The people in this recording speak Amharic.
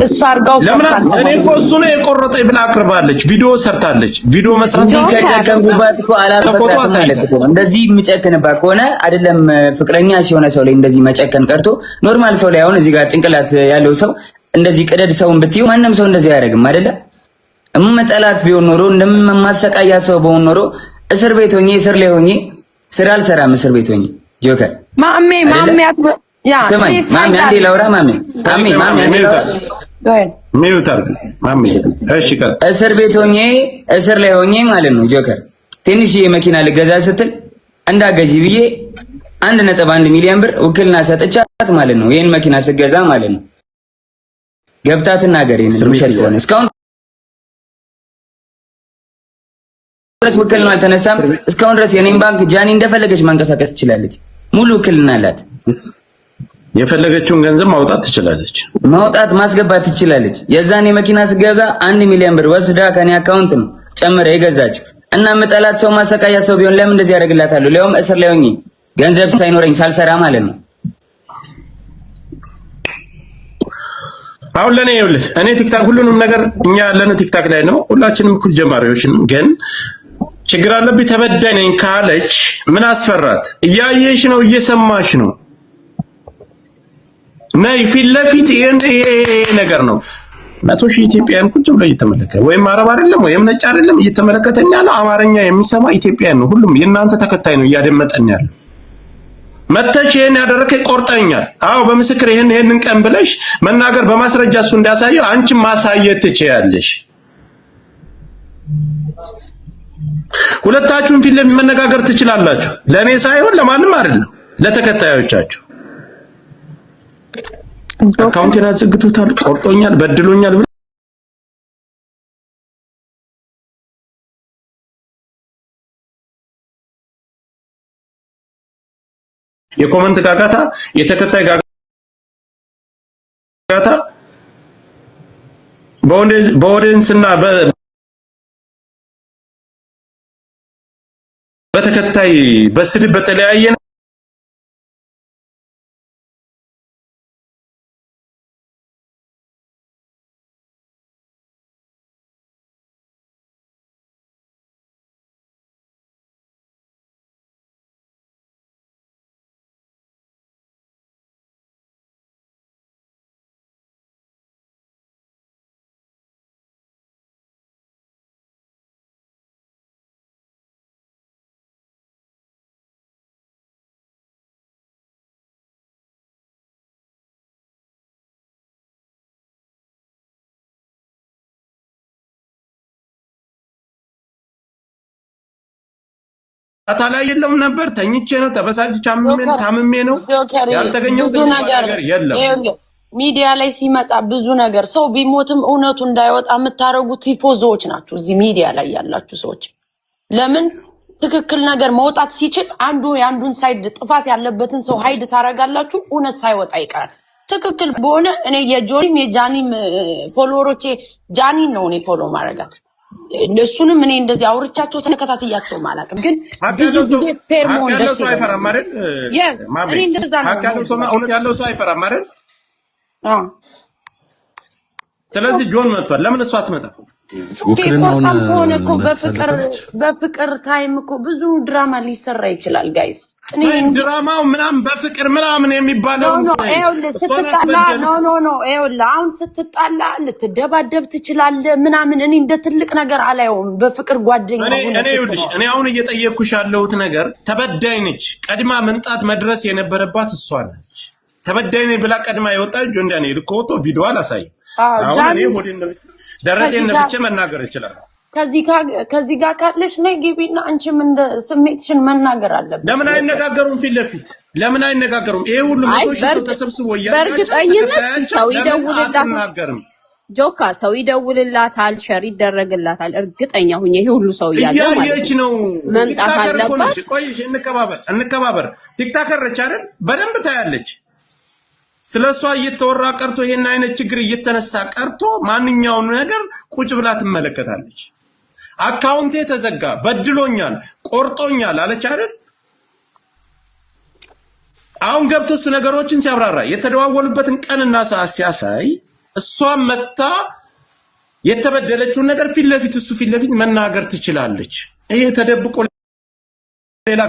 እሱ አድርጋው። ለምን እኔ እኮ እሱ ነው የቆረጠኝ ብላ አቅርባለች፣ ቪዲዮ ሰርታለች። ቪዲዮ መስራት ከጨከንኩባት እኮ አላፈቅራትም ማለት እኮ እንደዚህ የምጨክንባት ከሆነ አይደለም ፍቅረኛ ሲሆነ ሰው ላይ እንደዚህ መጨከን ቀርቶ normal ሰው ላይ አሁን እዚህ ጋር ጭንቅላት ያለው ሰው እንደዚህ ቅደድ ሰውን ብትይው ማንም ሰው እንደዚህ አያደርግም አይደለ? እምጠላት ቢሆን ኖሮ እንደማሰቃያት ሰው በሆን ኖሮ እስር ቤት ሆኜ እስር ላይ ሆኜ ስራ አልሰራም። እስር ቤት ሆኜ ጆከር ማሜ ማሜ ያ ስማኝ ማሜ አንዴ ላውራ። ማሜ ማሜ ማሜ አንዴ ላውራ። mute አድርግ ማሜ። እሺ ቀጥል። እስር ቤት ሆኜ እስር ላይ ሆኜ ማለት ነው ጆከር ትንሽዬ መኪና ልገዛ ስትል እንዳገዢ ብዬ 1.1 ሚሊዮን ብር ውክልና ሰጥቻት ማለት ነው። ይሄን መኪና ስገዛ ማለት ነው ገብታ ትናገር። ይሄን ውሸት ከሆነ እስካሁን ድረስ ውክልና አልተነሳም። እስካሁን ድረስ የኔን ባንክ ጃኒ እንደፈለገች ማንቀሳቀስ ትችላለች። ሙሉ ውክልና አላት። የፈለገችውን ገንዘብ ማውጣት ትችላለች። ማውጣት ማስገባት ትችላለች። የዛን የመኪና ስገዛ 1 ሚሊዮን ብር ወስዳ ከኔ account ነው ጨምረ የገዛችው። እና የምጠላት ሰው ማሰቃያ ሰው ቢሆን ለምን እንደዚህ ያደርግላታለሁ? ሊያውም እስር ላይ ሆኜ ገንዘብ ሳይኖረኝ ሳልሰራ ማለት ነው። አሁን ለኔ ይኸውልህ፣ እኔ TikTok ሁሉንም ነገር እኛ ያለነው TikTok ላይ ነው። ሁላችንም እኩል ጀማሪዎች ነን። ግን ችግር አለብኝ ተበዳይ ነኝ ካለች ምን አስፈራት? እያየሽ ነው፣ እየሰማሽ ነው። ነይ ፊት ለፊት ይሄ ነገር ነው። 100,000 ኢትዮጵያውያን ቁጭ ብሎ እየተመለከተ ወይም አረብ አይደለም ወይም ነጭ አይደለም እየተመለከተኝ ያለው አማርኛ የሚሰማ ኢትዮጵያን ነው። ሁሉም የእናንተ ተከታይ ነው እያደመጠን ያለው። መተሽ ይሄን ያደረከኝ ቆርጠኛል፣ አዎ በምስክር ይሄን ይሄንን ቀን ብለሽ መናገር በማስረጃ እሱ እንዳሳየው አንቺም ማሳየት ትችያለሽ። ሁለታችሁም ፊት ለፊት መነጋገር ትችላላችሁ። ለእኔ ሳይሆን ለማንም አይደለም፣ ለተከታዮቻችሁ። account ኤን አዘግቶታል፣ ቆርጦኛል፣ በድሎኛል። የ comment ጋጋታ፣ የተከታይ ጋጋታ በ audience እና በተከታይ በስድብ በተለያየ ታ ላይ የለም ነበር። ተኝቼ ነው ተበሳጭቼ ታምሜ ነው ያልተገኘው ነገር የለም። ሚዲያ ላይ ሲመጣ ብዙ ነገር ሰው ቢሞትም እውነቱ እንዳይወጣ የምታደርጉ ቲፎዞዎች ናችሁ፣ እዚህ ሚዲያ ላይ ያላችሁ ሰዎች። ለምን ትክክል ነገር መውጣት ሲችል አንዱ የአንዱን side ጥፋት ያለበትን ሰው hide ታደርጋላችሁ፣ እውነት ሳይወጣ ይቀራል። ትክክል በሆነ እኔ የጆኒም የጃኒም follower ኦቼ ጃኒን ነው እኔ follow ማድረጋት እሱንም እኔ እንደዚህ አውርቻቸው ተከታትያቸውም አላውቅም፣ ግን ብዙ ጊዜ fair መሆን ደስ ይለኛል። አይፈራም አይደል? እኔ እንደዛ ነው። ሀቅ ያለው ሰው እውነት ያለው ሰው አይፈራም አይደል? ስለዚህ ጆን መጥቷል። ለምን እሷ አትመጣም? ቆርጣም ከሆነ እኮ በፍቅር time እኮ ብዙ ድራማ ሊሰራ ይችላል guys። ድራማው ምናምን በፍቅር ምናምን የሚባለው ስትጣላ no no no፣ ይኸውልህ አሁን ስትጣላ ልትደባደብ ትችላለህ ምናምን። እኔ እንደ ትልቅ ነገር አላየውም። በፍቅር ጓደኛ እኔ ይኸውልሽ፣ እኔ አሁን እየጠየቅኩሽ ያለሁት ነገር ተበዳይ ነች። ቀድማ መምጣት መድረስ የነበረባት እሷ ነች። ተበዳይ ነኝ ብላ ቀድማ የወጣች ጆን ዳንኤል እኮ ወጥቶ ቪዲዮ አላሳይም። አሁን እኔ ሆዴን ደረቴን ነፍቼ መናገር እችላለሁ። ከዚህ ጋር ካለሽ ነይ ግቢና አንቺም እንደ ስሜትሽን መናገር አለብሽ። ለምን አይነጋገሩም? ፊት ለፊት ለምን አይነጋገሩም? ይሄ ሁሉ 100,000 ሰው ተሰብስቦ እያያቸው በእርግጠኝነት ሰው ይደውልላታል። ጆካ ሰው ይደውልላታል፣ share ይደረግላታል። እርግጠኛ ሁኜ ይሄ ሁሉ ሰው እያለ እያየች ነው። መምጣት አለባት። ቆይ እንከባበር፣ እንከባበር። TikToker ነች አይደል? በደንብ ታያለች። ስለ እሷ እየተወራ ቀርቶ ይሄን አይነት ችግር እየተነሳ ቀርቶ ማንኛውን ነገር ቁጭ ብላ ትመለከታለች። account ኤ ተዘጋ፣ በድሎኛል፣ ቆርጦኛል አለች አይደል? አሁን ገብቶ እሱ ነገሮችን ሲያብራራ የተደዋወሉበትን ቀንና ሰዓት ሲያሳይ እሷም መታ የተበደለችውን ነገር ፊት ለፊት እሱ ፊት ለፊት መናገር ትችላለች። ይሄ ተደብቆ ሌላ